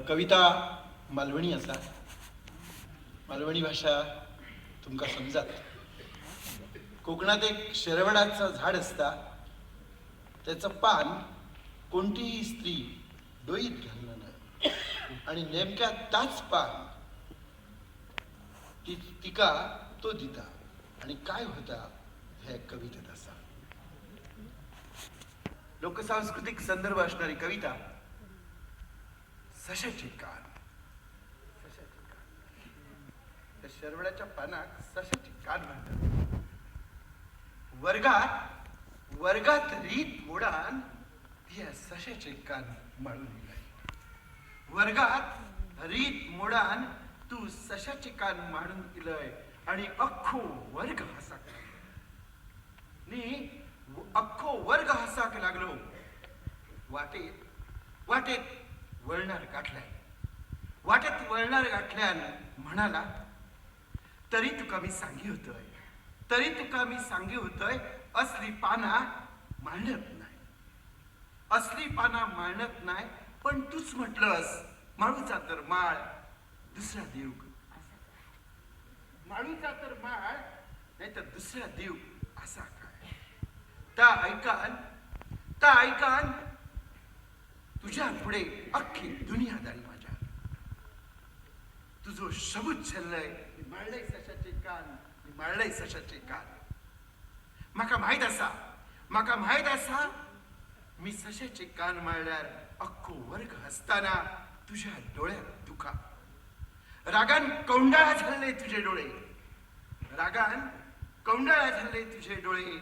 कविता मालवणी आसा. मालवणी भाशा तुमकां समजात. कोकणात एक शेरवडाचं झाड असता, त्याचं पान कोणतीही स्त्री डोईत घालणार नाही आणि नेमक्या ताच पान ती तिका तो दिता आणि काय होता हे कवितेत असा. लोकसांस्कृतिक संदर्भ असणारी कविता, सशाचे कान. सशाचे कान, त्या शरवडाच्या पानाक सशाचे कान म्हणतात. वर्गात वर्गात रीत मोडान ती सशाचे कान माळून निघाली. वर्गात रीत मोडान तू सशाचे कान मांडून इलय आणि अख्खो वर्ग हसाक लागलो. नी अख्खो वर्ग हसाक लागलो. वाटेत वाटेत वळणार गाठलाय, वाटेत वळणार गाठल्यान म्हणाला, तरी तुका मी सांगी होतोय, तरी तुका मी सांगी होतोय, असली पाना मांडत नाही, असली पाना मांडत नाही. पण तूच म्हटलंस माळूचा तर माळ दुसऱ्या देव, माळूचा तर माळ नाही तर दुसऱ्या देव असा काय. त्या ऐकान, त्या ऐकान तुझ्या पुढे अख्खी दुनिया झाली माझ्या. तुझो शबूत झेललंय, मी माळलंय सशाचे कान, मी माळलंय सशाचे कान. माका माहित असा, माका माहित असा, मी सशाचे कान माळल्यार अख्खो वर्ग हसताना तुझ्या डोळ्यात दुखा. रागान कौंडाळा झाले तुझे डोळे, रागान कौंडाळा झाले तुझे डोळे.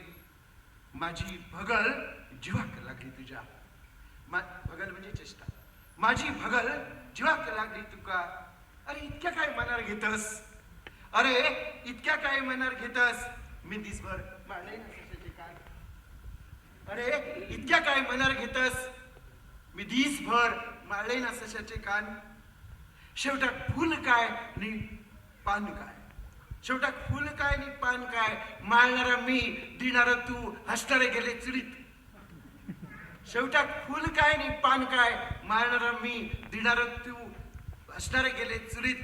माझी भगल जीवाक लागली तुझ्या. भगल म्हणजे चेष्टा. माझी भगल जीवाक लागली तुका. अरे इतक्या काय मनार घेतस, अरे इतक्या काय मनार घेतस, मी दिसभर मारले ना सशाचे कान. अरे इतक्या काय मनार घेतस, मी दिसभर मारले ना सशाचे कान. शेवटाक फुल काय आणि पान काय, शेवटाक फुल काय आणि पान काय, माळणारा मी, देणारा तू, हसणारे गेले चुलीत. शेवटाक फुल काय आणि पान काय, माळणारा मी, देणारा तू, हसणारे गेले चुलीत.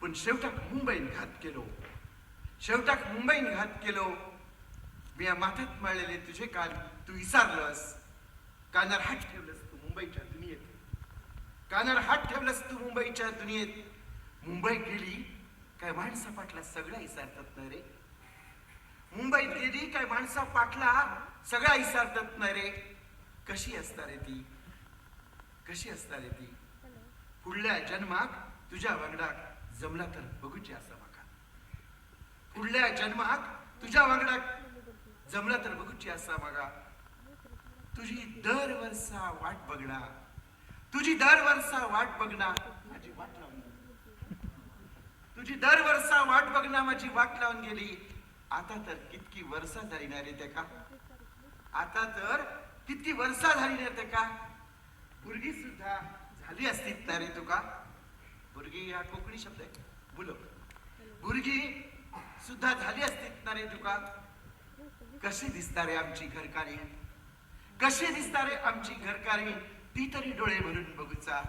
पण शेवटाक मुंबईत घात केलो, शेवटाक मुंबईत घात केलो. मी या माथ्यात माळलेले तुझे कान तू विसरलंस. कानार हात ठेवलंस तू मुंबईच्या दुनियेत, कानार हात ठेवलंस तू मुंबईच्या दुनियेत. मुंबई गेली काय माणसा पाटला सगळा इसारतात नाही रे, मुंबईत गेली काय माणसा पाटला सगळा इसारतात नाही रे. कशी असणार रे ती, कशी असणार रे ती. पुढल्या जन्माक तुझ्या वांगडाक जमला तर बघूची असा माका. पुढल्या जन्माक तुझ्या वांगडाक जमला तर बघूची असा माका. तुझी दर वर्षा वाट बघणार, तुझी दर वर्षा वाट बघणार, माझी वाट लावून गेली. तुझी दर वर्षा वाट बघणार, माझी वाट लावून गेली. आता तर कितकी वर्षा झाली ना रे त्या, आता तर कितकी वर्षा झाली ना त्या. भुरगी सुद्धा झाली असतीत ना रे तुका. भुरगी हा कोकणी शब्द आहे, बुलो. भुरगी सुद्धा झाली असतीत ना रे तुका. कशी दिसणार रे आमची घरकारी, कशी दिसणार रे आमची घरकारी, ती तरी डोळे भरून बघूचा.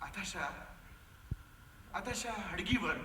आताशा आताशा हडगीवर